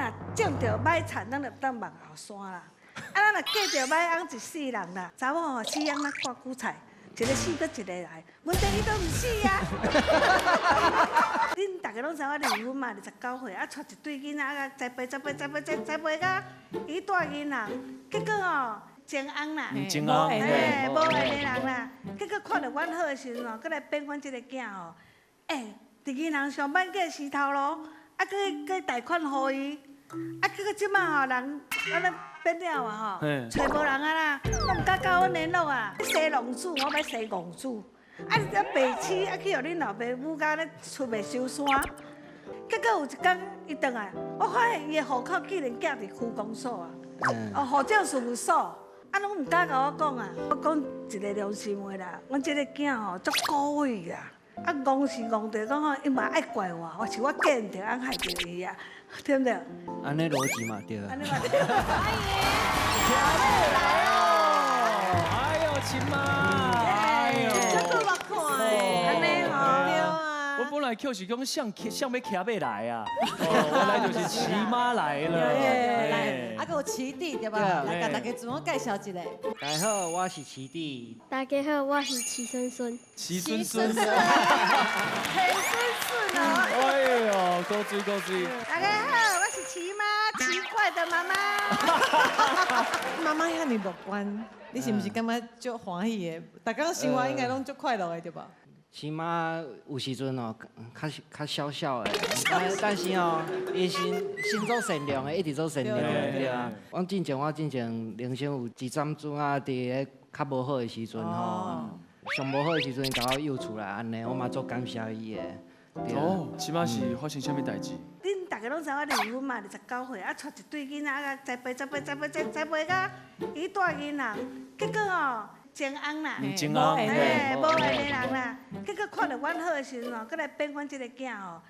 若種著䆀田，咱就當望後山啦。啊，咱若嫁著䆀翁一世人啦，查某吼死翁仔割韭菜，一个死閣一个來，問題伊都毋死啊！恁逐家攏知我離婚嘛，29歲，啊，帶一對囡仔，啊，栽培栽培栽培栽栽培甲伊帶囡仔，結果吼情翁啦，情翁，嘿，無緣的人啦，結果看著阮好的時陣吼，閣來變阮這个囝吼，欸，佇銀行上班計時頭路，啊，閣閣貸款予伊，啊，結果這馬吼人按呢變了啊吼，揣無人啊啦，攏毋敢佮阮聯絡啊。生浪子，我欲生戇子，啊，你這白痴，啊，去予恁老爸母甲咧出賣收山。結果有一工伊轉來，我發現伊的戶口竟然寄佇區公所啊，哦，戶政事務所，啊，攏毋敢共我講啊。我講一个良心話啦，阮這个囝吼足古意啦，啊，戇是戇著講吼，伊嘛愛怪我，我是我嫁毋著，按害著伊啊，對毋對？按呢邏輯嘛對。按呢嘛對。來哦！哎呦，親媽！哎呦，這個目看的，按呢吼。對啊。我本來就是講像像欲騎馬來啊，哦，原來就是騎馬來了。來，啊，閣有齊弟對吧？來，共大家自我介紹一下。大家好，我是齊弟。大家好，我是齊孫孫。齊孫孫。齊孫孫哦。哎呦，古錐古錐。大家好，我是齊媽，奇怪的媽媽。媽媽遐爾樂觀，你是毋是感覺足歡喜的？逐工生活應該攏足快樂的對吧？起碼有時陣哦，較較小小的，但是哦，伊心心足善良的，一直做善良的，對啊。我進前人生有一陣子啊，佇咧較無好的時陣吼，上無好的時陣，共我救出來按呢，我嘛足感謝伊的。哦，起碼是發生啥物代誌？恁逐家攏知我離婚嘛，29歲，啊，帶一對囡仔，啊，栽培栽培栽培栽栽培甲伊帶囡仔，結果吼，情翁啦，情翁，嘿，無緣的人啦，結果看著阮好的時陣吼，閣來變阮這个囝吼，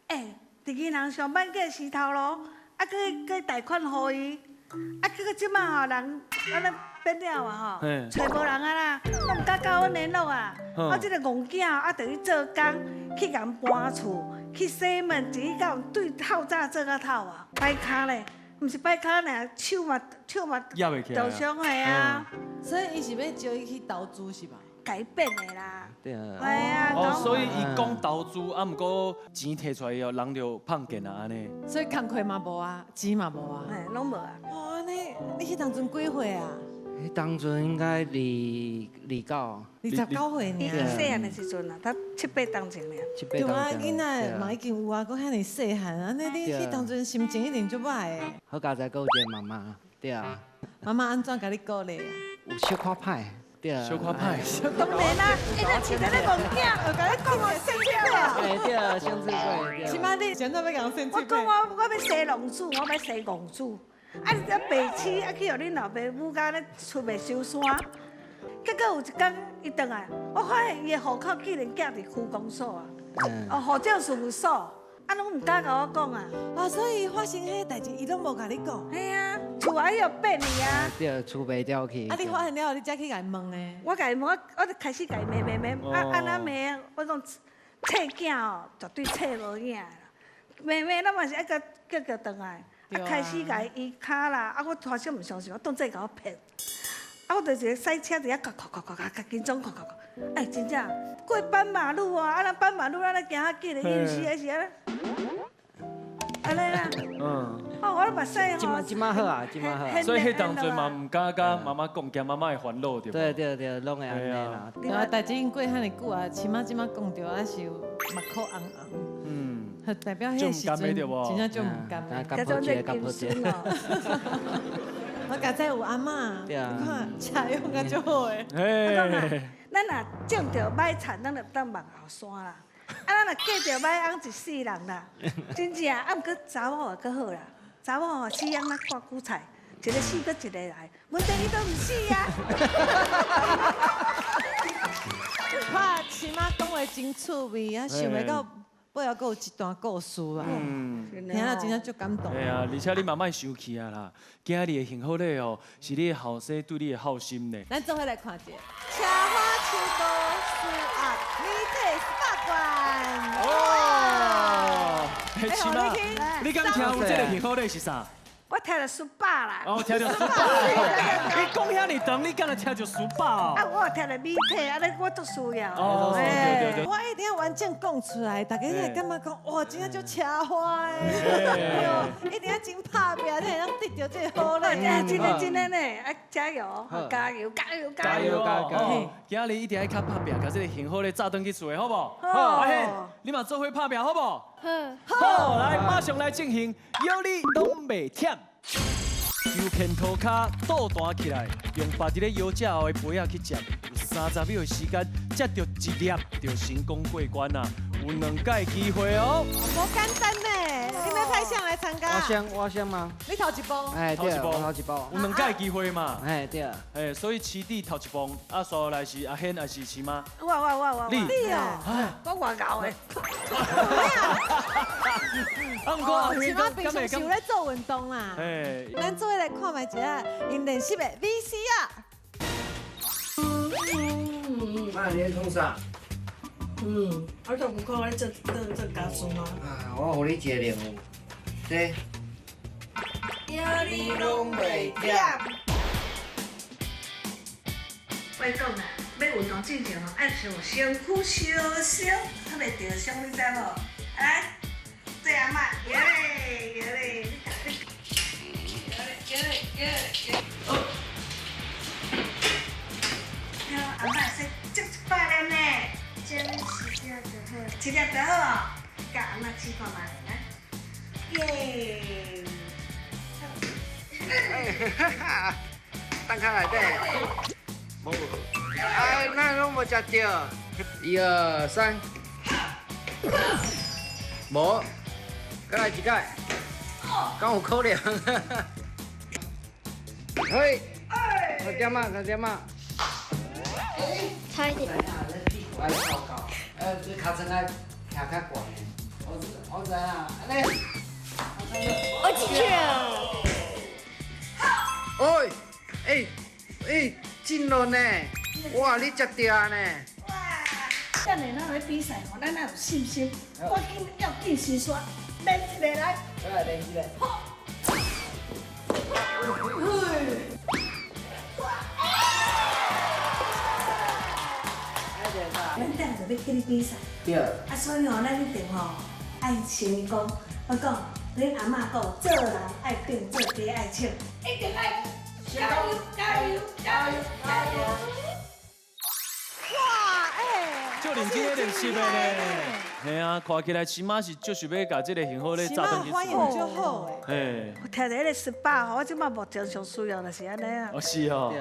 欸，佇銀行上班計時頭路，啊，閣閣貸款予伊，啊，結果這馬吼人按呢變了啊吼，揣無人啊啦，攏毋敢佮阮聯絡啊，我這个戇囝啊，著去做工，去共搬厝，去洗門，一日到晚對透早做到透啊，擺跤咧。毋是擺跤爾，手嘛手嘛受傷的啊。所以伊是欲招伊去投資是吧？改變的啦。對啊。係啊。哦，所以伊講投資，啊，毋過錢提出來以後，人就放見啊，按呢。所以工課嘛無啊，錢嘛無啊。嘿，攏無啊。哦，按呢，你彼當陣幾歲啊？彼當陣應該二二九。29歲爾。伊細漢的時陣啊，才七八冬前爾。七八冬對啊，囡仔嘛已經有啊，閣遐爾細漢，按呢你彼當陣心情一定足歹的。好佳哉，閣有一个媽媽，對啊。媽媽按怎共你鼓勵啊？有小可歹，對啊。小可歹。當然啦，欸，咱飼佇咧戇囝，就共你講我生氣啊。欸，對啊，生水果。起碼你現在欲共生我講我我欲生浪子，我欲生戇子。啊！你這白痴，啊去予恁老爸母共咧出賣收山，結果有一工伊轉來，我發現伊的戶口竟然寄佇區公所啊，哦，戶政事務所，啊，攏毋敢共我講啊。啊，所以發生彼个代誌，伊攏無共你講。嘿啊，厝也予變去啊。對，厝賣掉去。啊，你發現了後，你才去共伊問的。我共伊問，我就開始共伊罵罵罵，啊按怎罵？我講冊囝哦，絕對冊無影啦。罵罵，咱嘛是愛共叫叫轉來。啊，開始共伊跤啦，啊，我初時毋相信，我當做共我騙。啊，我就是駛車佇遐，咔咔咔咔咔，緊張，咔咔咔。哎，真正過斑馬路啊，啊，咱斑馬路咱咧行較緊的，伊毋是，還是按呢？按呢啦。哦，我都目屎吼。這馬這馬好啊，這馬好。所以彼當陣嘛毋敢共媽媽講，驚媽媽會煩惱對無？對對對，攏會按呢啦。對啊，代誌已經過遐爾久啊，起碼這馬講著啊是有目眶紅紅。代表彼時陣真正足毋甘的。甲抱一个，共抱一个。我佳哉有阿嬤，你看食用甲足好的。我講啊，咱若種著䆀田，咱就當望後山啦。啊，咱若嫁著䆀翁一世人啦，真正啊，毋過查某會閣好啦，查某吼死翁仔割韭菜，一个死閣一个來，問題伊都毋死啊。看起碼講話真趣味啊，想袂到背後閣有一段故事啊，聽了真正足感動。對啊，而且你嘛莫生氣啊啦，今仔日的幸福禮哦，是你的後生對你的孝心呢。咱做伙來看一下，車花秋高舒壓美體 SPA 館。哦。是吗？你敢听有这个幸福礼是啥？我听著书饱啦。哦，听著书饱。你讲遐尔长，你敢若听著书饱？啊，我有听著米体，按呢我足需要。哦，对对对。我一定要完整讲出来，大家才会感觉讲，哇，真正足奢华的，一定要真拍拼，才会当得著这个好礼。真的真的呢，啊，加油，加油，加油，加油！加油！今仔日一定爱较拍拼，共这个幸福礼炸转去厝的好无？好。阿宪，你嘛做伙拍拼好无？好。好，来，马上来进行，约你拢袂忝。球片涂跤倒弹起来，用别伫咧腰脊后的杯仔去接，有30秒的时间，接著一粒就成功过关啦。有2届机会哦。无简单呢，你欲派谁来参加？我先吗？你头一步。哎，对，我头一步。有2届机会嘛？哎，对。哎，所以师弟头一步，啊，煞落来是阿宪还是师妈？我。你。你哦。我外𠢕的。啊，毋过阿宪妈平常时有咧做运动啦。哎。咱做伙来看觅一下，𪜶练习的 VCR。妈，你咧创啥？我都有看你做家事吗？啊，我予你一个任务，这。约你拢袂忝。我讲啦，欲运动进前吼，爱像身躯烧烧，较袂著伤，你知无？来，做阿嬷，耶咧耶咧，耶咧耶咧耶。阿嬷说接100粒呢。这10粒就好。1粒就好哦，共阿嬷试看觅，来，耶！哈哈，等较内底，无，哎，哪拢无食著？1、2、3，无，阁来一摆，敢有可能？嘿，三点啊，3点啊。差一点。爱跳高，这尻川爱徛较悬的。我知啊，按呢。我进去了。喂，哎哎，进了呢！哇，你食著啊呢？哇，等下咱来比赛吼，咱要有信心，赶紧要进先刷，练一个来。来练一个。好。咱等下就欲去你比赛。对。啊，所以吼，咱一定吼爱成功。我讲，恁阿嬷讲，做人爱拼，做鸡爱冲，一定爱加油加油加油加油！哇，哎，足认真咧练习的呢。嘿啊，看起来起码是就是欲共这个幸福礼炸转去。反应足好的。嘿。我听著彼个18吼，我这摆目前上需要就是按呢啊。哦，是哦。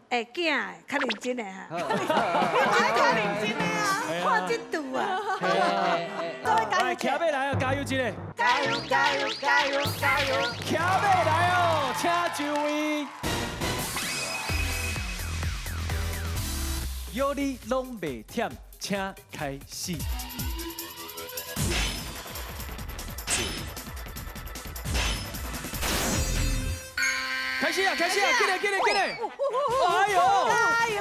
哎，囝较认真的哈，你较认真的啊，看这度啊。来，骑马来哦，加油一个！加油加油加油加油！骑马来哦，请就位。约你拢袂忝，请开始。开始啊！开始啊！进来进来进来！哎呦！哎呦！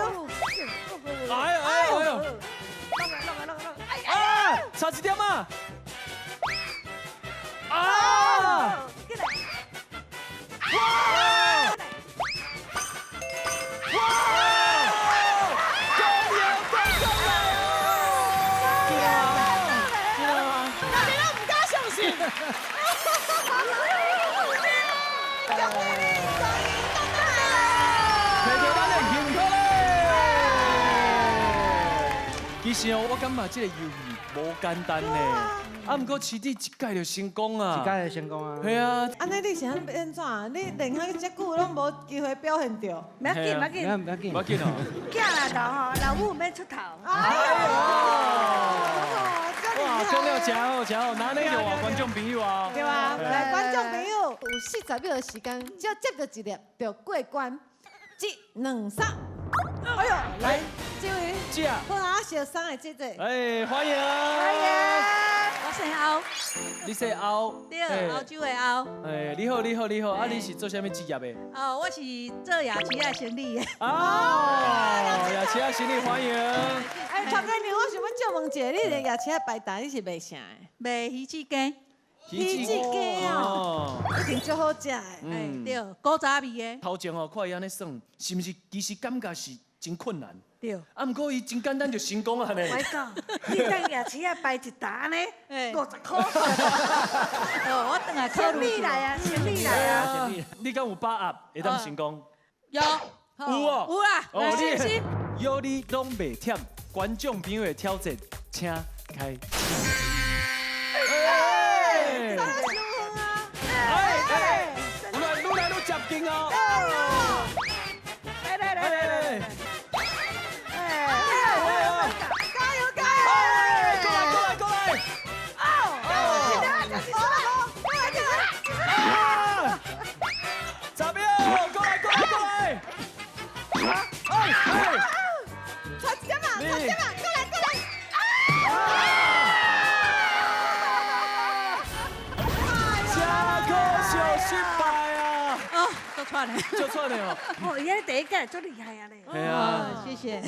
哎呦哎呦哎呦！啊！差一点啊！啊！哇！哇！恭喜观众来哦！进来吗？大家拢唔敢相信。恭喜你，终于得到摕著咱的幸福礼。其实哦，我感觉这个游戏无简单呢。啊，毋过师弟一届就成功啊！一届就成功啊！系啊。按呢你是按怎？你练遐遮久拢无机会表现著。不要紧，不要紧，不要紧，不要紧哦。囝若老吼，老母免出头。哎呦！哇，讲了真好，真好，哪里就话观众朋友啊？对啊，来观众朋友，有40秒的时间，只要接著一粒就过关。1、2、3，哎呦，来，这位，这，好啊，小三的姐姐，哎，欢迎，欢迎，我姓欧，你姓欧？对，欧洲的欧。哎，你好，你好，你好，啊，你是做啥物职业的？哦，我是做夜市仔生理的。哦，夜市仔生理，欢迎。哎，头家娘，我想欲借问一下，你咧夜市仔摆摊，你是卖啥的？卖鱼子羹。鱼子鸡哦，一定足好食的。哎，对，古早味的。头前哦，看伊按呢算，是毋是其实感觉是真困难？对。啊，毋过伊真简单就成功啊呢。我讲，你等夜市仔摆一沓按呢，50箍。哦，我转来考虑。先你来啊，先你来啊。你敢有把握会当成功？有。有哦。有啦。哦，你有你拢袂忝，观众朋友的挑战，请开始。哎！哎！愈来愈接近哦！来来来来来！哎！加油加油！过来过来过来！哦！过来过来！十秒，过来过来过来！哎哎！差一点嘛，差一点嘛，过来过来！真可惜，失败啊！哦，足喘的，足喘的哦。哦，伊彼第一届足厉害啊咧。系啊，谢谢。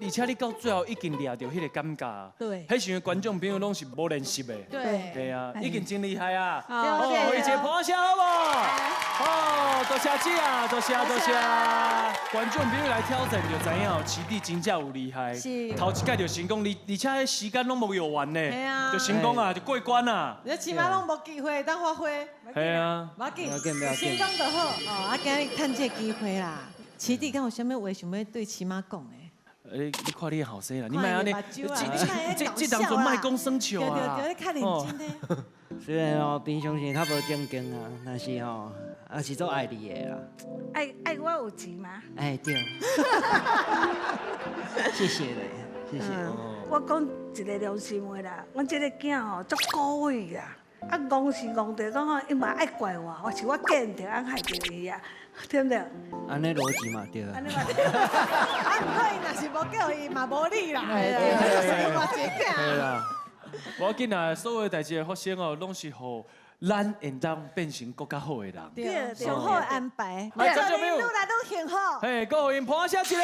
而且你到最后已经掠著彼个感觉。对。彼时阵观众朋友拢是无练习的。对。系啊，已经真厉害啊！哦，予伊一个拍声好无？哦，多谢姐啊，多谢多谢。观众朋友来挑战就知影哦，师弟真正有厉害。是。头一届就成功，而且彼时间拢无用完呢。系啊。就成功啊，就过关啊。你起码拢无机会当发挥。系啊。无要紧，成功就好。哦，啊，今日趁这个机会啦，师弟敢有啥物话想欲对契妈讲的？你看你的后生啦，你莫按呢，这这当阵莫讲耍笑啊。对对对，你较认真咧。虽然哦，平常时较无正经啊，但是吼，也是足爱你的啦。爱我有钱吗？哎对。谢谢咧，谢谢。我讲一个良心话啦，阮这个囝吼足古伟啊。啊，戆是戆著讲吼，伊嘛爱怪我，我是我见著按害著伊啊，对毋对？按呢逻辑嘛对。按呢嘛对。啊，毋过伊若是无叫伊，嘛无你啦。对啦，对啦。无要紧啦，所有代志的发生哦，拢是予咱会当变成阁较好的人。对，上好的安排。来，观众朋友，愈来愈幸福。嘿，阁予𪜶拍声一下。